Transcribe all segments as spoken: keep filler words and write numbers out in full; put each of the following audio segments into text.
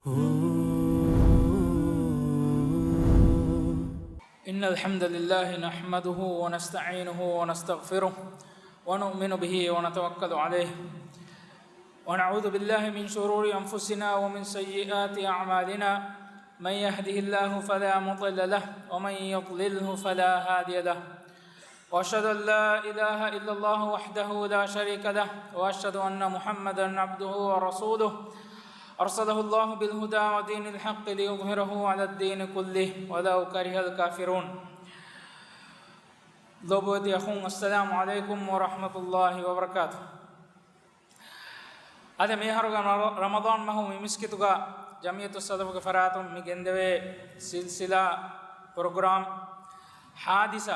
إن الحمد لله نحمده ونستعينه ونستغفره ونؤمن به ونتوكل عليه ونعوذ بالله من شرور أنفسنا ومن سيئات أعمالنا. من يهده الله فلا مضل له ومن يضلله فلا هادي له. وأشهد أن لا إله إلا الله وحده لا شريك له وأشهد أن محمدا عبده ورسوله أرسله الله بالهدى ودين الحق ليظهره على الدين كله ولو كره الكافرون. ލޯބިވެތި އަޚުން، السلام عليكم ورحمة الله وبركاته. އަދި މިއަހަރުގެ ރަ-، ރަމަޟާން މަހު މި މިސްކިތުގަ ޖަމްޢިއްޔަތުއްސަލަފުގެ ފަރާތުން މި ގެންދެވޭ ސިލްސިލާ ޕްރޮގްރާމް ހާދިސާ.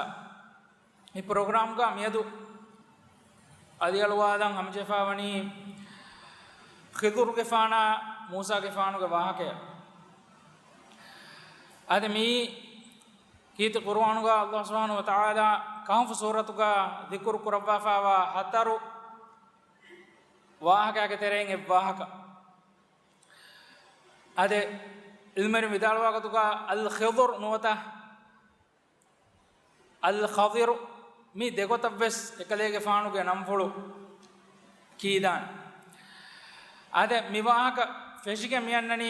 މި ޕްރޮގްރާމްގަ މިއަދު އަލިއަޅުވާލަން ހަމަޖެހިފައިވަނީ ޚިޟުރުގެފާނާ މޫސާގެފާނުގެ ވާހަކަޔަށް. އަދި މިއީ ކީރިތި ޤުރުއާނުގަ ﷲ ސުބްޙާނަހޫ ވަތަޢާލާ ކަހުފު ސޫރަތުގަ ޛިކުރު ކުރައްވާފައިވާ ހަތަރު ވާހަކައިގެ ތެރެއިން އެއް ވާހަކަ. އާދެ، ޢިލްމުވެރިން ވިދާޅުވާ ގޮތުގަ އަލްޚިޟުރު ނުވަތަ އަލްޚަޟިރު، މި ދެގޮތަށްވެސް އެކަލޭގެފާނުގެ ނަންފުޅު ކީދާނެ. އާދެ، މި ވާހަކަ ފެށިގެން މިއަންނަނީ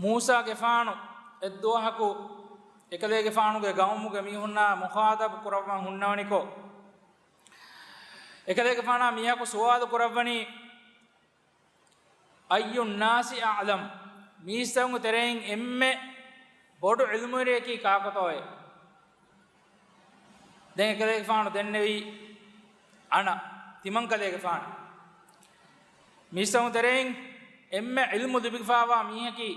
މޫސާގެފާނު އެއްދުވަހަކު އެކަލޭގެފާނުގެ ޤައުމުގެ މީހުންނާ މުޚާޠަބު ކުރައްވަން ހުންނަވަނިކޮށް، އެކަލޭގެފާނާ މީހަކު ސުވާލު ކުރައްވަނީ، أي الناس أعلم؟ މީސްތަކުންގެ ތެރެއިން އެންމެ ބޮޑު ޢިލްމުވެރިޔަކީ ކާކުތޯއޭ؟ ދެން އެކަލޭގެފާނު ދެންނެވީ، އަނަ، ތިމަންކަލޭގެފާނު. މީސްތަކުން ތެރެއިން އެންމެ ޢިލްމު ލިބިފައިވާ މީހަކީ،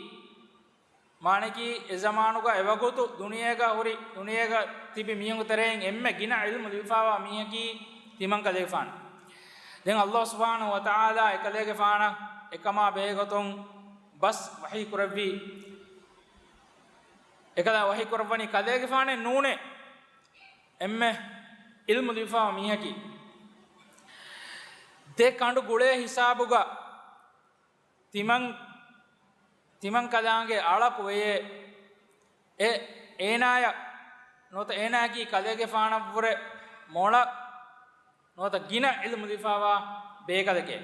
މާނައަކީ، އެ ޒަމާނުގަ އެވަގުތު ދުނިޔޭގަ ހުރި، ދުނިޔޭގަ ތިބި މީހުންގެ ތެރެއިން އެންމެ ގިނަ ޢިލްމު ލިބިފައިވާ މީހަކީ ތިމަންކަލޭގެފާނު. ދެން ﷲ ސުބްޙާނަހޫ ވަތަޢާލާ އެކަލޭގެފާނަށް އެކަމާ ބެހޭގޮތުން ބަސް ވަޙީ ކުރެއްވީ، އެކަލާ ވަޙީ ކުރައްވަނީ ކަލޭގެފާނެއް ނޫނޭ އެންމެ ޢިލްމު ލިބިފައިވާ މީހަކީ. ދެ ކަނޑު ގުޅޭ ހިސާބުގަ ތިމަން، ތިމަންކަލާނގެ އަޅަކު ވެޔޭ، އެ އޭނާޔަށް ނުވަތަ އޭނާއަކީ ކަލޭގެފާނަށްވުރެ މޮޅަށް ނުވަތަ ގިނަ ޢިލްމު ލިބިފައިވާ ބޭކަލެކޭ.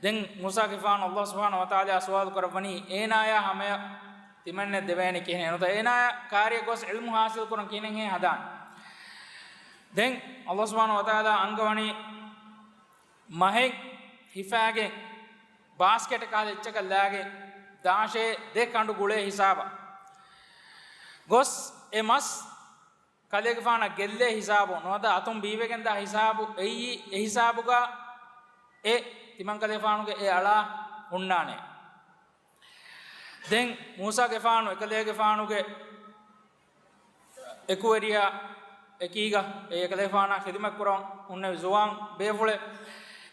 ދެން މޫސާގެފާނު ﷲ ސުބްޙާނަހޫ ވަތަޢާލާ ސުވާލު ކުރައްވަނީ، އޭނާޔާ ހަމަޔަށް ތިމަންނެއް ދެވޭނީ ކިހިނެއް؟ ނުވަތަ އޭނާޔާ ކާރިއަށް ގޮސް ޢިލްމު ޙާޞިލް ކުރަން ކިހިނެއްހޭ ހަދާނީ؟ ދެން ﷲ ސުބްޙާނަހޫ ވަތަޢާލާ އަންގަވަނީ، މަހެއް ހިފާގެން، ބާސްކެޓެއް ކަހަލަ އެއްޗަކަށް ލާގެން، ދާށޭ ދެ ކަނޑު ގުޅޭ ހިސާބަށް ގޮސް، އެ މަސް ކަލޭގެފާނަށް ގެއްލޭ ހިސާބު، ނުވަތަ އަތުން ބީވެގެންދާ ހިސާބު، އެއީ އެ ހިސާބުގަ އެ ތިމަންކަލޭގެފާނުގެ އެ އަޅާ ހުންނާނެ. ދެން މޫސާގެފާނު އެކަލޭގެފާނުގެ އެކުވެރިޔާ އެކީގަ އެ އެކަލޭގެފާނާ ޚިދުމަތް ކުރަން ހުންނެވި ޒުވާން ބޭފުޅެއް.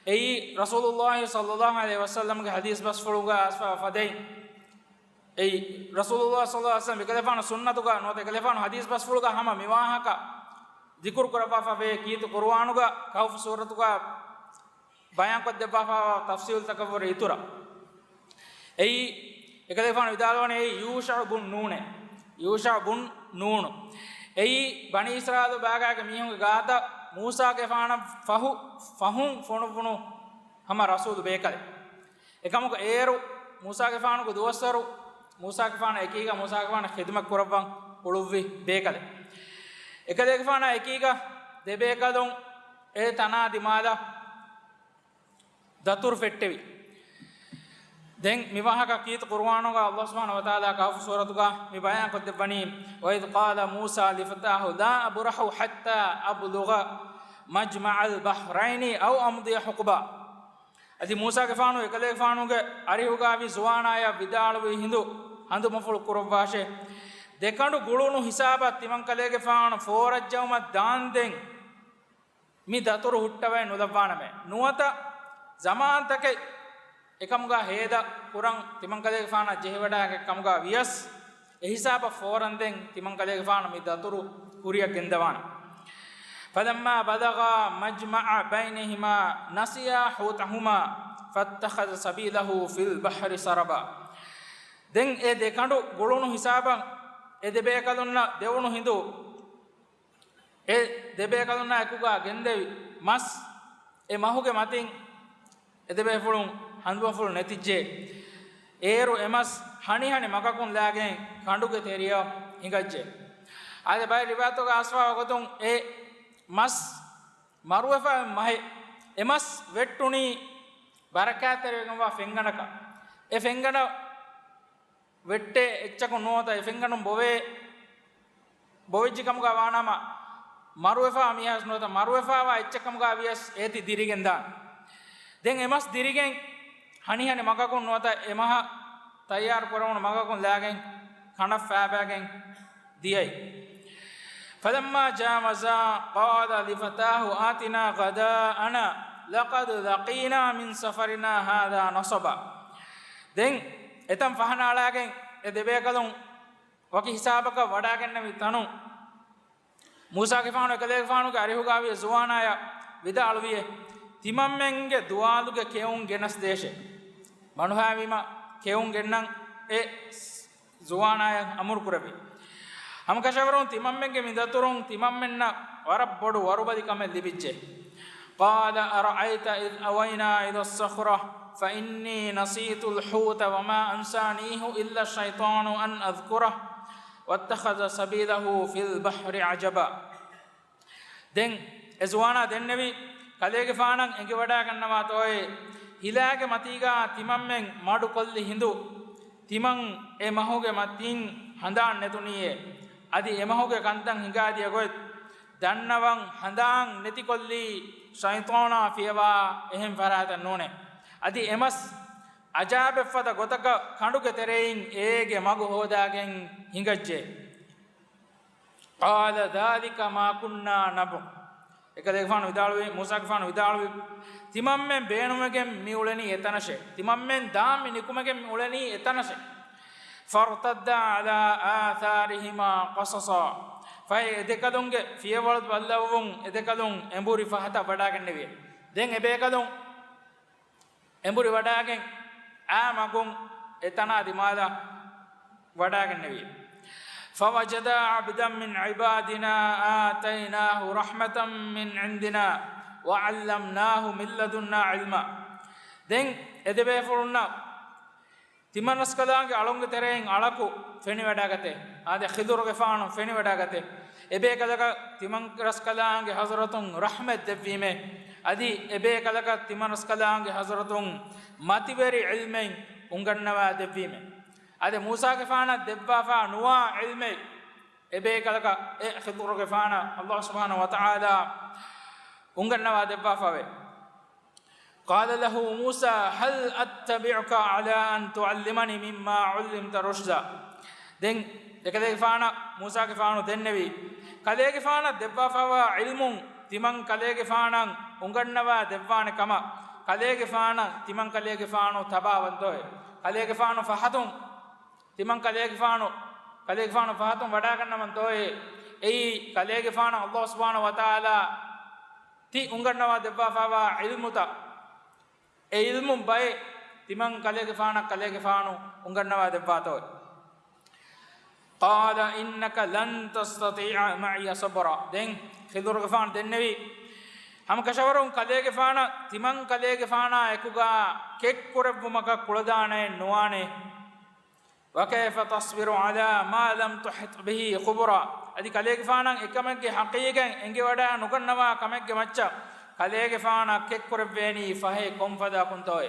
އެއީ ރަސޫލުﷲ ޞައްލައްލާހު ޢަލައިހި ވަސައްލަމްގެ ޙަދީޘް ބަސްފުޅުގަ އައިސްފައިވާ ފަދައިން. އެއީ ރަސޫލުﷲ ޞައްލައްލާހު ޢަލައިހި ވަސައްލަމް އެކަލޭގެފާނު ސުންނަތުގަ ނުވަތަ އެކަލޭގެފާނު ޙަދީޘް ބަސްފުޅުގަ ހަމަ މި ވާހަކަ ޛިކުރު ކުރައްވާފަ ވޭ ކީރިތި ޤުރުއާނުގަ ކަހުފު ސޫރަތުގަ ބަޔާންކޮށްދެއްވާފައިވާ ތަފްސީލުތަކަށްވުރެ އިތުރަށް. އެއީ، އެކަލޭގެފާނު ވިދާޅުވަނީ އެއީ ޔޫޝަޢު ބުން ނޫނޭ. ޔޫޝަޢު ބުން ނޫނު. އެއީ، ބަނީ އިސްރާއީލު ބާގާގެ މީހުންގެ ގާތަށް މޫސާގެފާނަށް ފަހު، ފަހުން ފޮނުއްވުނު ހަމަ ރަސޫލު ބޭކަލެއް. އެކަމަކު އޭރު މޫސާގެފާނުގެ ދުވަސްވަރު، މޫސާގެފާނާ އެކީގަ މޫސާގެފާނަށް ޚިދުމަތް ކުރައްވަން އުޅުއްވި ބޭކަލެއް. އެކަލޭގެފާނާ އެކީގަ ދެބޭކަލުން އެ ތަނާ ދިމާލަށް ދަތުރު ފެއްޓެވި. ދެން މި ވާހަކަ ކީރިތި ޤުރުއާނުގަ ﷲ ސުބްޙާނަހޫ ވަތަޢާލާ ކަހުފު ސޫރަތުގަ މި ބަޔާން ކޮށްދެއްވަނީ، وإذ قال موسى لفتاه لا أبرح حتى أبلغ مجمع البحرين أو أمضي حقبا. އަދި މޫސާގެފާނު އެކަލޭގެފާނުގެ އަރިހުގައިވި ޒުވާނާޔަށް ވިދާޅުވި ހިނދު ހަނދުމަފުޅު ކުރައްވާށޭ. ދެ ކަނޑު ގުޅުނު ހިސާބަށް ތިމަންކަލޭގެފާނު ފޯރައްޖައުމަށް ދާންދެން މި ދަތުރު ހުއްޓަވައެއް ނުލައްވާނަމޭ. ނުވަތަ ޒަމާންތަކެއް އެކަމުގަ ހޭދަ ކުރަން ތިމަންކަލޭގެފާނަށް ޖެހިވަޑައިގަތް ކަމުގަ ވިޔަސް، އެހިސާބަށް ފޯރަންދެން ތިމަންކަލޭގެފާނު މި ދަތުރު ކުރިއަށް ގެންދަވާނެ. فلما بلغا مجمع بينهما نسيا حوتهما فاتخذ سبيله في البحر سربا. ދެން އެ ދެ ކަނޑު ގުޅުނު ހިސާބަށް އެ ދެބޭކަލުންނަށް ދެވުނު ހިނދު، އެ ދެބޭކަލުންނާ އެކުގާ ގެންދެވި މަސް އެ މަހުގެ މަތިން އެ ދެބޭފުޅުން ހަނދުމަފުޅު ނެތިއްޖެ. އޭރު އެ މަސް ހަނިހަނި މަގަކުން ލާގެން ކަނޑުގެ ތެރެއަށް ހިނގައްޖެ. އާދެ، ބައެއް ރިވާޔަތުގަ އަސްވާ ގޮތުން އެ މަސް މަރުވެފަ މަހެއް އެ މަސް ވެއްޓުނީ ބަރަކާތްތެރިވެގެންވާ ފެންގަނޑަކަށް. އެ ފެންގަނޑަށް ވެއްޓޭ އެއްޗަކުން ނުވަތަ އެ ފެންގަނޑުން ބޮވޭ، ބޮވެއްޖެ ކަމުގަ ވާނަމަ، މަރުވެފާ މީހާވެސް ނުވަތަ މަރުވެފާވާ އެއްޗެއް ކަމުގަ ވިޔަސް އޭތި ދިރިގެން ދާން. ދެން އެ މަސް ދިރިގެން ހަނިހަނި މަގަކުން ނުވަތަ އެ މަހަށް ތައްޔާރު ކުރެވުނު މަގަކުން ލާގެން ކަނޑަށް ފާބާގެން ދިޔައީ. فلما جاوزا قال لفتاه آتنا غداءنا لقد لقينا من سفرنا هذا نصبا. ދެން އެތަން ފަހަނައަޅާގެން އެ ދެބޭކަލުން ވަކި ހިސާބަކަށް ވަޑާގެންނެވި ތަނުން، މޫސާގެފާނު އެކަލޭގެފާނުގެ އަރިހުގާވިޔަ ޒުވާނާޔަށް ވިދާޅުވިއޭ، ތިމަންމެންގެ ދުވާލުގެ ކެއުން ގެނަސްދޭށޭ. ބަނޑުހައިވީމަ ކެއުން ގެންނަން އެ ޒުވާނާޔަށް އަމުރު ކުރެއްވި. ހަމަކަށަވަރުން ތިމަންމެންގެ މި ދަތުރުން ތިމަންމެންނަށް ވަރަށް ބޮޑު ވަރުބަލިކަމެއް ލިބިއްޖެ. قال أرأيت إذ أوينا إلى الصخرة فإني نسيت الحوت وما أنسانيه إلا الشيطان أن أذكره واتخذ سبيله في البحر عجبا. ދެން އެ ޒުވާނާ ދެންނެވި، ކަލޭގެފާނަށް އެނގިވަޑާގަންނަވާތޯއޭ، ހިލާގެ މަތީގާ ތިމަންމެން މަޑުކޮށްލި ހިނދު، ތިމަން އެ މަހުގެ މަތިން ހަނދާން ނެތުނީއޭ. އަދި އެ މަހުގެ ކަންތައް ހިނގާދިޔަ ގޮތް ދަންނަވަން ހަނދާން ނެތިކޮށްލީ ޝައިޠާނާ ފިޔަވާ އެހެން ފަރާތެއް ނޫނޭ. އަދި އެ މަސް އަޖާބެއްފަދަ ގޮތަކަށް ކަނޑުގެ ތެރެއިން އޭގެ މަގު ހޯދާގެން ހިނގައްޖެ. قال ذلك ما كنا نبغ. އެކަލޭގެފާނު ވިދާޅުވި، މޫސާގެފާނު ވިދާޅުވި، ތިމަންމެން ބޭނުމެގެން މި އުޅެނީ އެތަނަށޭ. ތިމަންމެން ދާން މި ނިކުމެގެން މި އުޅެނީ އެތަނަށޭ. فارتدا على آثارهما قصصا. ފަހެ އެދެކަލުންގެ ފިޔަވަޅު ބައްލަވަމުން އެދެކަލުން އެނބުރި ފަހަތަށް ވަޑާގެންނެވި. ދެން އެބޭކަލުން އެނބުރި ވަޑާގެން އާ މަގުން އެތަނާ ދިމާލަށް ވަޑާގެންނެވި. فوجدا عبدا من عبادنا آتيناه رحمة من عندنا وعلمناه من لدنا علما. ދެން އެދެބޭފުޅުންނަށް ތިމަންރަސްކަލާނގެ އަޅުންގެ ތެރެއިން އަޅަކު ފެނިވަޑާގަތޭ. އާދެ، ޚިޟުރުގެފާނު ފެނިވަޑާގަތޭ. އެބޭކަލަކަށް ތިމަންރަސްކަލާނގެ ޙަޟްރަތުން ރަޙްމަތް ދެއްވީމޭ. އަދި އެބޭކަލަކަށް ތިމަންރަސްކަލާނގެ ޙަޟްރަތުން މަތިވެރި ޢިލްމެއް އުނގަންނަވާ ދެއްވީމޭ. އާދެ، މޫސާގެފާނަށް ދެއްވާފާ ނުވާ ޢިލްމެއް އެބޭކަލަކަށް އެ ޚިޟުރުގެފާނަށް ﷲ ސުބްޙާނަހޫ ވަތަޢާލާ އުނގަންނަވާ ދެއްވާފަވޭ. قال له موسى هل أتبعك على أن تعلمني مما علمت رشدا. ދެން އެކަލޭގެފާނަށް މޫސާގެފާނު ދެންނެވި، ކަލޭގެފާނަށް ދެއްވާފަވާ ޢިލްމުން ތިމަން ކަލޭގެފާނަށް އުނގަންނަވާ ދެއްވާނެ ކަމަށް، ކަލޭގެފާނަށް ތިމަން ކަލޭގެފާނު ތަބާވަންތޯއޭ؟ ކަލޭގެފާނު ފަހަތުން ތިމަން ކަލޭގެފާނު، ކަލޭގެފާނު ފަހަތުން ވަޑާގަންނަވަންތޯއޭ؟ އެއީ ކަލޭގެފާނަށް ﷲ ސުބްޙާނަހޫ ވަތަޢާލާ ތި އުނގަންނަވާ ދެއްވާފަވާ ޢިލްމުތައް، އެ ޢިލްމުން ބައެއް ތިމަން ކަލޭގެފާނަށް ކަލޭގެފާނު އުނގަންނަވާ ދެއްވާތޯއޭ؟ قال إنك لن تستطيع معي صبرا. ދެން ޚިޟުރުގެފާނު ދެންނެވި، ހަމަކަށަވަރުން ކަލޭގެފާނަށް ތިމަން ކަލޭގެފާނާ އެކުގާ ކެއްކުރެއްވުމަކަށް ކުޅަދާނައެއް ނުވާނެ. وكيف تصبر على ما لم تحط به خبرا. އަދި ކަލޭގެފާނަށް އެކަމެއްގެ ޙަޤީޤަތް އެނގިވަޑާ ނުގަންނަވާ ކަމެއްގެ މައްޗަށް ކަލޭގެފާނަށް ކެއްކުރެއްވޭނީ ފަހެ ކޮންފަދައަކުންތޯއޭ؟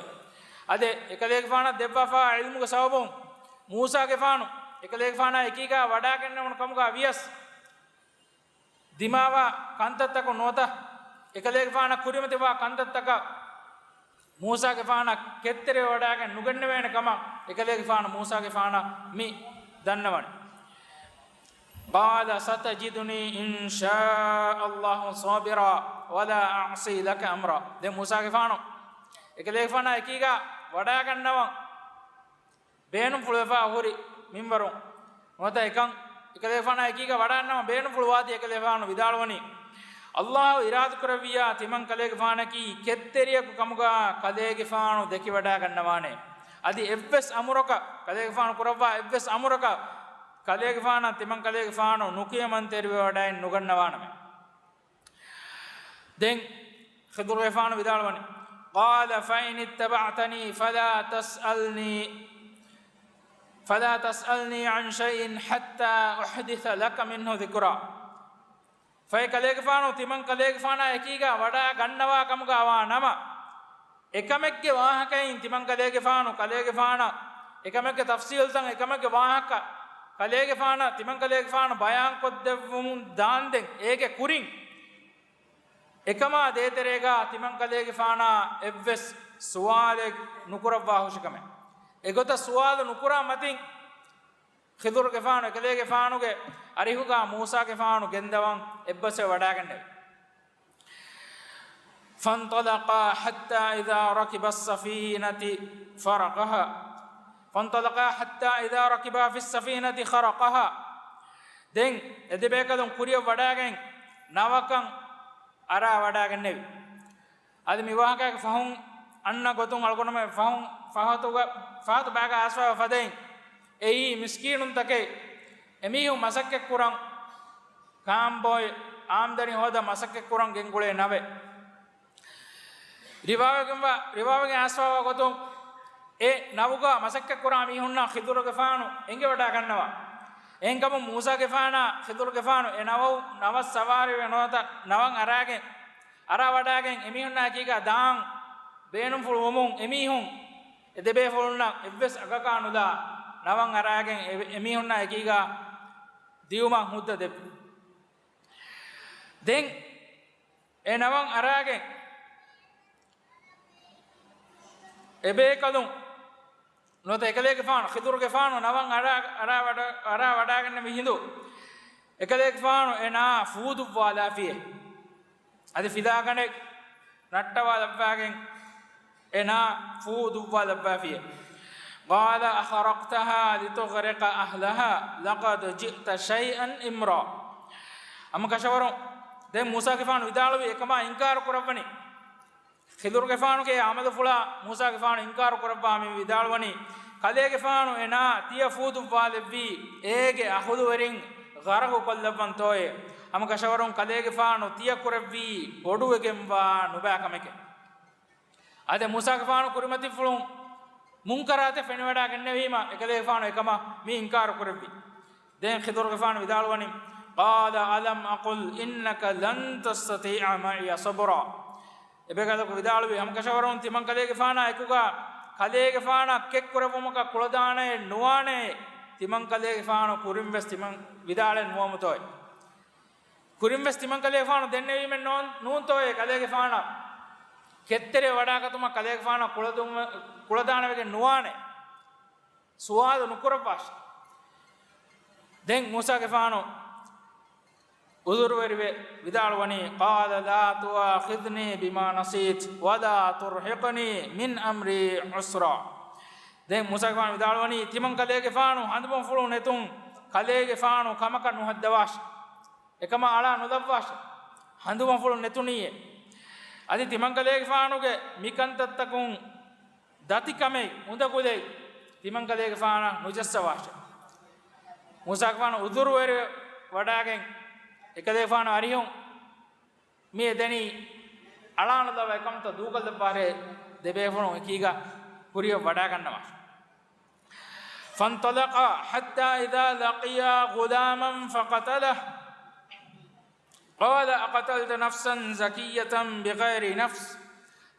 އާދެ، އެކަލޭގެފާނަށް ދެއްވާފާ ޢިލްމުގެ ސަބަބުން މޫސާގެފާނު އެކަލޭގެފާނާ އެކީގާ ވަޑާގެންނެވުނު ކަމުގާ ވިޔަސް، ދިމާވާ ކަންތައްތަކުން ނުވަތަ، އެކަލޭގެފާނަށް ކުރިމަތިވާ ކަންތައްތަކަށް މޫސާގެފާނަށް ކެތްތެރިވެވަޑާގެން ނުގެންނެވޭނެ ކަމަށް އެކަލޭގެފާނު މޫސާގެފާނަށް މި ދަންނަވަނީ. قال ستجدني إن شاء الله صابرا ولا أعصي لك أمرا. ދެން މޫސާގެފާނު އެކަލޭގެފާނާ އެކީގާ ވަޑާގަންނަވަން ބޭނުންފުޅުވެފާ ހުރި މިންވަރު ނުވަތަ އެކަން އެކަލޭގެފާނާ އެކީގަ ވަޑާންނަމަ ބޭނުންފުޅުވާތީ އެކަލޭގެފާނު ވިދާޅުވަނީ، ﷲ އިރާދަކުރެއްވިއްޔާ ތިމަން ކަލޭގެފާނަކީ ކެތްތެރިޔަކު ކަމުގަ ކަލޭގެފާނު ދެކިވަޑައިގަންނަވާނެ. އަދި އެއްވެސް އަމުރަކަށް، ކަލޭގެފާނު ކުރައްވާ އެއްވެސް އަމުރަކަށް ކަލޭގެފާނަށް ތިމަން ކަލޭގެފާނު ނުކިޔަމަންތެރިވެވަޑައިން ނުގަންނަވާނަމޭ. ދެން ޚިޟުރުގެފާނު ވިދާޅުވަނީ، قال فإن اتبعتني فلا تسألني، فلا تسألني عن شيء حتى أحدث لك منه ذكرا. ފަހެ ކަލޭގެފާނު ތިމަން ކަލޭގެފާނާ އެކީގަ ވަޑައިގަންނަވާ ކަމުގަ ވާ ނަމަ، އެކަމެއްގެ ވާހަކައިން ތިމަން ކަލޭގެފާނު ކަލޭގެފާނަށް އެކަމެއްގެ ތަފްސީލްތައް، އެކަމެއްގެ ވާހަކަ ކަލޭގެފާނަށް ތިމަން ކަލޭގެފާނު ބަޔާންކޮށްދެއްވުމުން ދާންދެން އޭގެ ކުރިން އެކަމާ ދޭތެރޭގަ ތިމަން ކަލޭގެފާނާ އެއްވެސް ސުވާލެއް ނުކުރައްވާ ހުށިކަމެއް. އެގޮތަށް ސުވާލު ނުކުރާ މަތިން، ޚިޟުރުގެފާނު އެކަލޭގެފާނުގެ އަރިހުގަ މޫސާގެފާނު ގެންދަވަން އެއްބަސްވެ ވަޑައިގެންނެވި. فانطلقا حتى إذا ركبا السفينة خرقها، فانطلقا حتى إذا ركبا في السفينة خرقها. ދެން އެދެބޭކަލުން ކުރިޔަށް ވަޑައިގެން ނަވަކަށް އަރާ ވަޑައިގެންނެވި. އަދި މި ވާހަކައިގެ ފަހުން އަންނަ ގޮތުން އަޅުގަނޑުމެން ފަހުން ފަހަތުގަ، ފަހަތު ބައިގަ އައިސްފައިވާ ފަދައިން އެއީ މިސްކީނުންތަކެއް، އެމީހުން މަސައްކަތްކުރަން ކާންބޮއެ އާމްދަނީ ހޯދަ މަސައްކަތްކުރަން ގެންގުޅޭ ނަވެއް. ރިވާވެގެންވާ، ރިވާވެގެން އައިސްފައިވާ ގޮތުން އެ ނަވުގަ މަސައްކަތްކުރާ މީހުންނާ ޚިޟުރުގެފާނު އެނގިވަޑައިގަންނަވާ. އެހެންކަމުން މޫސާގެފާނާ ޚިޟުރުގެފާނު އެ ނަވަ، ނަވަށް ސަވާރީވެ ނުވަތަ ނަވަށް އަރާގެން، އަރާވަޑައިގެން އެމީހުންނާ އެކީގަ ދާން ބޭނުންފުޅު ވުމުން އެމީހުން އެ ދެބޭފުޅުންނަށް އެއްވެސް އަގަކާ ނުލާ ނަވަށް އަރާގެން އެ، އެމީހުންނާ އެކީގަ ދިއުމަށް ހުއްދަ ދެއްވި. ދެން އެ ނަވަށް އަރާގެން އެބޭކަލުން ނުވަތަ އެކަލޭގެފާނު، ޚިޟުރުގެފާނު ނަވަށް އަރާ، އަރާ ވަޑަ، އަރާ ވަޑައިގެންނެވި ހިނދު، އެކަލޭގެފާނު އެ ނާ ފޫދުއްވާލާފިއޭ. އަދި ފިލާގަނޑެއް ނައްޓަވާލައްވާގެން އެ ނާ ފޫދުއްވާލައްވާފިއޭ. قال أخرقتها لتغرق أهلها لقد جئت شيئا إمرا. ހަމަކަށަވަރުން ދެން މޫސާގެފާނު ވިދާޅުވި އެކަމާ އިންކާރު ކުރައްވަނީ. ޚިޟުރުގެފާނުގެ އަމަލުފުޅާ މޫސާގެފާނު އިންކާރު ކުރައްވާ މި ވިދާޅުވަނީ، ކަލޭގެފާނު އެ ނާ ތިޔަ ފޫދުއްވާލެއްވީ އޭގެ އަހުލުވެރިން ޣަރަޤު ކޮށްލައްވަންތޯއޭ؟ ހަމަކަށަވަރުން ކަލޭގެފާނު ތިޔަ ކުރެއްވީ ބޮޑުވެގެންވާ ނުބައި ކަމެކޭ. އާދެ، މޫސާގެފާނު ކުރިމަތިފުޅުން މުންކަރާތެއް ފެނިވަޑައިގެންނެވީމަ، އެކަލޭގެފާނު އެކަމަށް މި އިންކާރު ކުރެއްވި. ދެން ޚިޟުރުގެފާނު ވިދާޅުވަނީ، قال ألم أقل إنك لن تستطيع معي صبرا. އެބޭކަލަކު ވިދާޅުވި، ހަމަކަށަވަރުން ތިމަން ކަލޭގެފާނާ އެކުގަ ކަލޭގެފާނާ ކެއްކުރެއްވުމަކަށް ކުޅަދާނައެއް ނުވާނެ. ތިމަން ކަލޭގެފާނު ކުރިން ވެސް ތިމަން ވިދާޅެއް ނުވަމުތޯއޭ. ކުރިން ވެސް ތިމަން ކަލޭގެފާނު ދެންނެވީމެއް ނޯ، ނޫންތޯއޭ ކަލޭގެފާނަށް ކެތްތެރެ ވަޑާގަތުމަށް ކަލޭގެފާނަށް ކުޅަދުން، ކުޅަދާނަވެގެން ނުވާނެ. ސުވާލު ނުކުރައްވާށި. ދެން މޫސާގެފާނު އުޒުރުވެރިވެ ވިދާޅުވަނީ، قال لا تؤاخذني بما نسيت ولا ترهقني من أمري عسرا. ދެން މޫސާގެފާނު ވިދާޅުވަނީ، ތިމަން ކަލޭގެފާނު ހަނދުމަފުޅު ނެތުން ކަލޭގެފާނު ކަމަކަށް ނުހައްދަވާށި. އެކަމަށް އަޅާ ނުލައްވާށި. ހަނދުމަފުޅު ނެތުނީއޭ. އަދި ތިމަން ކަލޭގެފާނުގެ މިކަންތައްތަކުން ދަތިކަމެއް އުނދަގުލެއް ތިމަން ކަލޭގެފާނަށް ނުޖައްސަވާށެ. މޫސާގެފާނު އުޒުރުވެރި ވަޑާގެން އެކަލޭގެފާނު އަރިހުން މި އެދެނީ އަޅާނުލައްވާ އެކަންތައް ދޫކޮށްލައްވާށޭ ދެބޭފުޅުން އެކީގަ ކުރިޔަށް ވަޑާގަންނަވާށެ. فانطلقا حتى إذا لقيا غلاما فقتله قال أقتلت نفسا زكية بغير نفس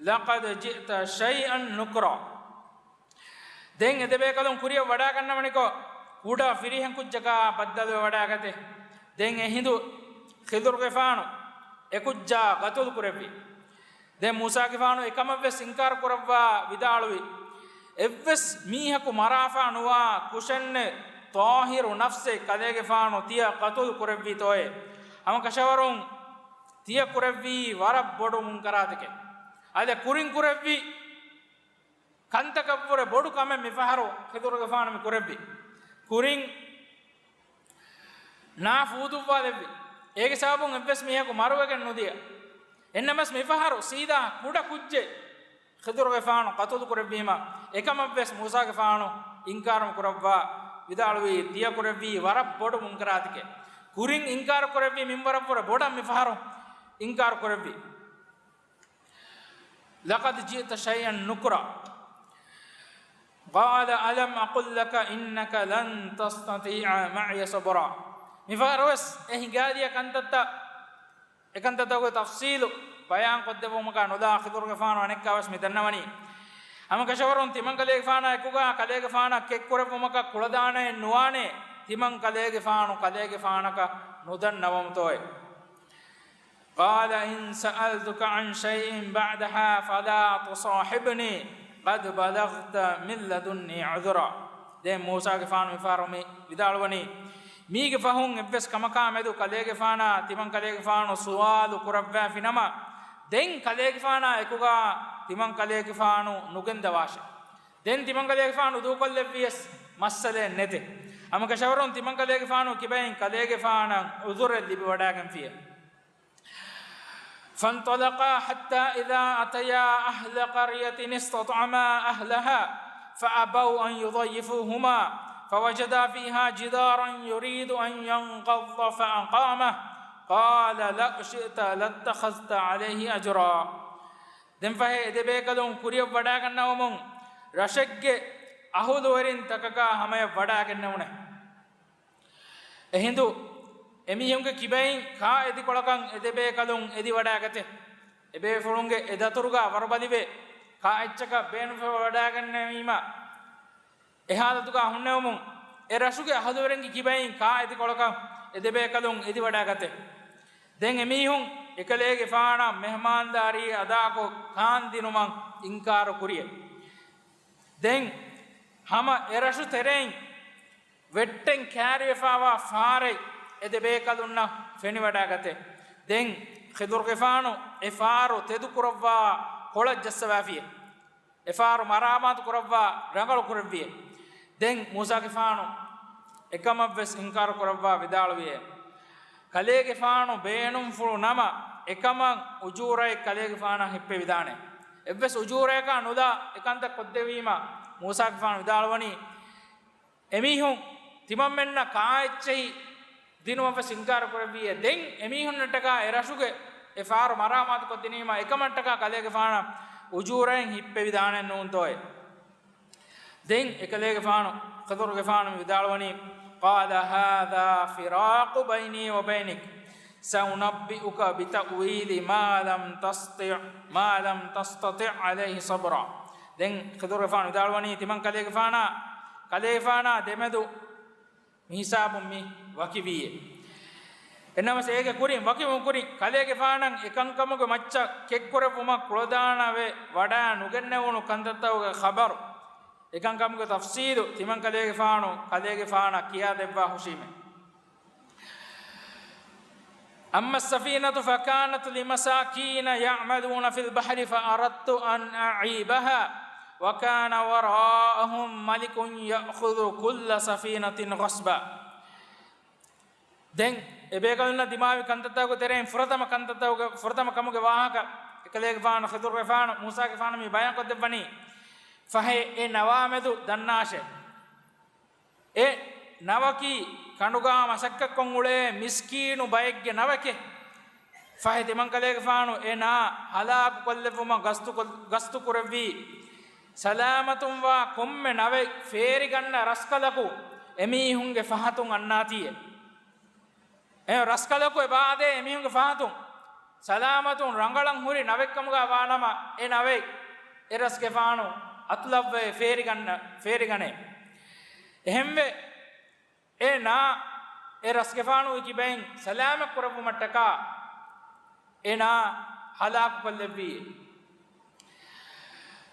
لقد جئت شيئا نكرا. ދެން އެދެބޭކަލުން ކުރިޔަށް ވަޑާގަންނަވަނިކޮށް، ކުޑަ ފިރިހެން ކުއްޖަކާ ބައްދަލުވެ ވަޑާގަތޭ. ދެން އެހިނދު ޚިޟުރުގެފާނު އެކުއްޖާ ގަތުލު ކުރެއްވި. ދެން މޫސާގެފާނު އެކަމަށްވެސް އިންކާރު ކުރައްވާ ވިދާޅުވި، އެއްވެސް މީހަކު މަރާފާ ނުވާ ކުށެއްނެއް ޠާހިރު ނަފްސެއް ކަލޭގެފާނު ތިޔަ ޤަތުލު ކުރެއްވީތޯއޭ؟ ހަމަކަށަވަރުން ތިޔަ ކުރެއްވީ ވަރަށް ބޮޑު މުންކަރާތެކެއް. އަދި ކުރިން ކުރެއްވި ކަންތަކަށްވުރެ ބޮޑު ކަމެއް މިފަހަރު ޚިޟުރުގެފާނު މި ކުރެއްވި. ކުރިން ނާ ފޫދުއްވާލެއްވި. އޭގެ ސަބަބުން އެއްވެސް މީހަކު މަރުވެގެން ނުދިޔަ. އެހެންނަމަވެސް މިފަހަރު ސީދާ ކުޑަ ކުއްޖެއް ޚިޟުރުގެފާނު ޤަތުލު ކުރެއްވީމަ، އެކަމަށްވެސް މޫސާގެފާނު އިންކާރު ކުރައްވާ ވިދާޅުވީ، ތިޔަ ކުރެއްވީ ވަރަށް ބޮޑު މުންކަރާތެކޭ. ކުރިން އިންކާރު ކުރެއްވީ މިންވަރަށްވުރެ ބޮޑަށް މިފަހަރު އިންކާރު ކުރެއްވީ. لقد جئت شيئا نكرا. قال ألم أقل لك إنك لن تستطيع معي صبرا. މިފަހަރުވެސް އެ ހިނގާދިޔަ ކަންތައްތައް، އެކަންތައްތަކުގެ ތަފްސީލު ބަޔާން ކޮށްދެއްވުމަކާ ނުލާ ޚިޟުރުގެފާނު އަނެއްކާވެސް މި ދަންނަވަނީ. ހަމަކަށަވަރުން ތިމަންކަލޭގެފާނާ އެކުގާ ކަލޭގެފާނަށް ކެއްކުރެއްވުމަކަށް ކުޅަދާނައެއް ނުވާނެ، ތިމަންކަލޭގެފާނު ކަލޭގެފާނަކަށް ނުދަންނަވަމުތޯއެ. قال إن سألتك عن شيء بعدها فلا تصاحبني قد بلغت من لدني عذرا. ދެން މޫސާގެފާނު މިފަހަރު މި ވިދާޅުވަނީ، މީގެ ފަހުން އެއްވެސް ކަމަކާ މެދު ކަލޭގެފާނާ ތިމަންކަލޭގެފާނު ސުވާލު ކުރައްވާފިނަމަ، ދެން ކަލޭގެފާނާ އެކުގާ ތިމަންކަލޭގެފާނު ނުގެންދަވާށެ. ދެން ތިމަންކަލޭގެފާނު ދޫކޮށްލެއްވިޔަސް މައްސަލައެއް ނެތެ. ހަމަކަށަވަރުން ތިމަންކަލޭގެފާނު ކިބައިން ކަލޭގެފާނަށް ޢުޛުރެއް ލިބިވަޑާގެންފިޔެ. فانطلقا حتى إذا أتيا أهل قرية استطعما أهلها فأبوا أن يضيفوهما فوجدا فيها جدارا يريد أن ينقض فأقامه قال لو شئت لاتخذت عليه أجرا. ދެންފަހެ އެދެބޭކަލުން ކުރިޔަށް ވަޑާގަންނަވަމުން ރަށެއްގެ އަހުލުވެރިން ތަކަކާ ހަމަޔަށް ވަޑާގެންނެވުނެ. އެހިނދު އެމީހުންގެ ކިބައިން ކާ އެދިކޮޅަކަށް އެދެބޭކަލުން އެދިވަޑާގަތެ. އެބޭފުޅުންގެ އެދަތުރުގާ ވަރުބަލިވެ، ކާ އެއްޗަކަށް ބޭނުންފަވަޑާގެންނެވީމަ، އެހާލަތުގާ ހުންނެވުމުން އެ ރަށުގެ އަހުލުވެރިންގެ ކިބައިން ކާ އެދިކޮޅަކަށް އެދެބޭކަލުން އެދިވަޑާގަތެ. ދެން އެމީހުން އެކަލޭގެފާނަށް މެހްމާންދާރީ އަދާކޮށް ކާންދިނުމަށް އިންކާރު ކުރިޔެ. ދެން ހަމަ އެރަށު ތެރެއިން ވެއްޓެން ކާރިވެފާވާ ފާރެއް އެދެބޭކަލުންނަށް ފެނިވަޑާގަތެ. ދެން ޚިޟުރުގެފާނު އެ ފާރު ތެދުކުރައްވާ ކޮޅަށް ޖައްސަވާފިޔެ. އެ ފާރު މަރާމާތު ކުރައްވާ ރަނގަޅު ކުރެއްވިޔެ. ދެން މޫސާގެފާނު އެކަމަށްވެސް އިންކާރު ކުރައްވާ ވިދާޅުވިޔެ. ކަލޭގެފާނު ބޭނުންފުޅު ނަމަ، އެކަމަށް އުޖޫރައެއް ކަލޭގެފާނަށް ހިއްޕެވިދާނެ. އެއްވެސް އުޖޫރަޔަކާ ނުލާ އެކަންތައް ކޮށްދެވީމަ، މޫސާގެފާނު ވިދާޅުވަނީ، އެމީހުން ތިމަންމެންނަށް ކާ އެއްޗެހި ދިނުމަށްވެސް އިންކާރު ކުރެއްވިއޭ. ދެން އެމީހުންނަށްޓަކާ އެ ރަށުގެ އެ ފާރު މަރާމާތުކޮށްދިނީމަ، އެކަމަށްޓަކާ ކަލޭގެފާނަށް އުޖޫރައެއް ހިއްޕެވިދާނެއް ނޫންތޯއޭ. ދެން އެކަލޭގެފާނު، ޚިޟުރުގެފާނު ވިދާޅުވަނީ، قال هذا فراق بيني وبينك سأنبئك بتأويل ما لم تستطع، ما لم تستطع عليه صبرا. ދެން ޚިޟުރުގެފާނު ވިދާޅުވަނީ، ތިމަން ކަލޭގެފާނާ، ކަލޭގެފާނާ ދެމެދު މިހިސާބުން މި ވަކިވީއޭ. އެނަމަސް އޭގެ ކުރިން، ވަކިވުމުގެ ކުރިން ކަލޭގެފާނަށް އެކަންކަމުގެ މައްޗަށް ކެއްކުރެއްވުމަށް ކުޅަދާނަވެ ވަޑާ ނުގެންނެވުނު ކަންތައްތަކުގެ ޚަބަރު، އެކަންކަމުގެ ތަފްސީލު ތިމަން ކަލޭގެފާނު ކަލޭގެފާނަށް ކިޔާދެއްވާ ހުށީމޭ. أما السفينة فكانت لمساكين يعملون في البحر فأردت أن أعيبها وكان وراءهم ملك يأخذ كل سفينة غصبا. ދެން އެބޭކަލުންނަށް ދިމާވި ކަންތައްތަކުގެ ތެރެއިން ފުރަތަމަ ކަންތައްތަކުގެ ފުރަތަމަ ކަމުގެ ވާހަކަ، އެކަލޭގެފާނު ޚިޟުރުގެފާނު މޫސާގެފާނަށް މި ބަޔާންކޮށްދެއްވަނީ، ފަހެ އެ ނަވާމެދު ދަންނާށޭ. އެ ނަވަކީ ކަނޑުގާ މަސައްކަތްކޮށް އުޅޭ މިސްކީނު ބައެއްގެ ނަވެކޭ. ފަހެ ތިމަންކަލޭގެފާނު އެ ނާ ހަލާކުކޮށްލެއްވުމަށް ގަސްތުކޮށް-، ގަސްތުކުރެއްވީ، ސަލާމަތުންވާ ކޮންމެ ނަވެއް ފޭރިގަންނަ ރަސްކަލަކު އެމީހުންގެ ފަހަތުން އަންނާތީއޭ. އެ ރަސްކަލަކު އެބައާދޭ އެމީހުންގެ ފަހަތުން ސަލާމަތުން ރަނގަޅަށް ހުރި ނަވެއްކަމުގަ ވާނަމަ، އެ ނަވެއް އެ ރަސްގެފާނު އަތުލައްވައި ފޭރިގަންނަ-، ފޭރިގަނޭ. އެހެންވެ، އެ ނާ އެ ރަސްގެފާނުގެ ކިބައިން ސަލާމަތް ކުރެއްވުމަށްޓަކާ އެ ނާ ހަލާކުކޮށްލެއްވީ.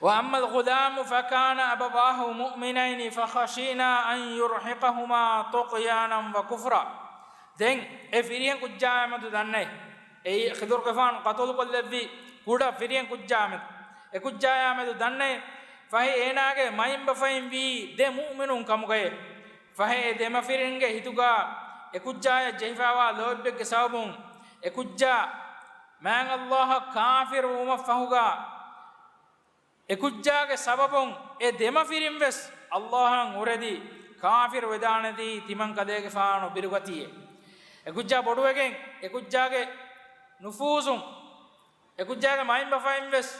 وأما الغلام فكان أبواه مؤمنين فخشينا أن يرهقهما طغيانا وكفرا. ދެން އެ ފިރިހެން ކުއްޖާއާމެދު ދަންނައި، އެއީ ޚިޟުރުގެފާނު ޤަތުލުކޮށްލެއްވި ކުޑަ ފިރިހެން ކުއްޖާއާމެދު، އެ ކުއްޖާއާމެދު ދަންނައި، ފަހެ އޭނާގެ މައިންބަފައިން ވީ ދެ މުއުމިނުން ކަމުގައޭ. ފަހެ އެ ދެމަފިރިންގެ ހިތުގާ އެކުއްޖާޔަށް ޖެހިފައިވާ ލޯތްބެއްގެ ސަބަބުން އެކުއްޖާ މާތް ﷲ އަށް ކާފިރު ވުމަށްފަހުގާ، އެކުއްޖާގެ ސަބަބުން އެ ދެމަފިރިން ވެސް ﷲ އަށް އުރެދި ކާފިރު ވެދާނެތީ ތިމަން ކަލޭގެފާނު ބިރުގަތީއޭ. އެކުއްޖާ ބޮޑުވެގެން، އެކުއްޖާގެ ނުފޫޒުން، އެކުއްޖާގެ މައިންބަފައިން ވެސް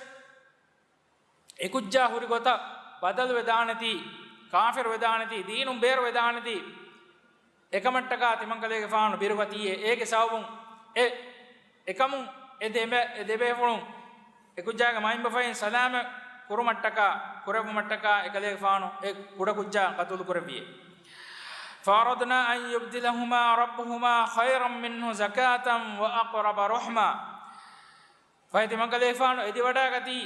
އެކުއްޖާ ހުރި ގޮތަށް ބަދަލު ވެދާނެތީ، ކާފިރު ވެދާނެތީ، ދީނުން ބޭރު ވެދާނެތީ، އެކަމަށްޓަކާ ތިމަން ކަލޭގެފާނު ބިރުގަތީއޭ. އޭގެ ސަބަބުން އެ، އެކަމުން އެ ދެމެ-، އެ ދެބޭފުޅުން އެކުއްޖާގެ މައިންބަފައިން ސަލާމަތް ކުރުމަށްޓަކާ، ކުރެއްވުމަށްޓަކާ އެކަލޭގެފާނު އެ ކުޑަކުއްޖާ ޤަތުލު ކުރެއްވިއޭ. فأردنا أن يبدلهما ربهما خيرا منه زكاة وأقرب رحما. ފަހެ ތިމަން ކަލޭގެފާނު އެދިވަޑައިގަތީ،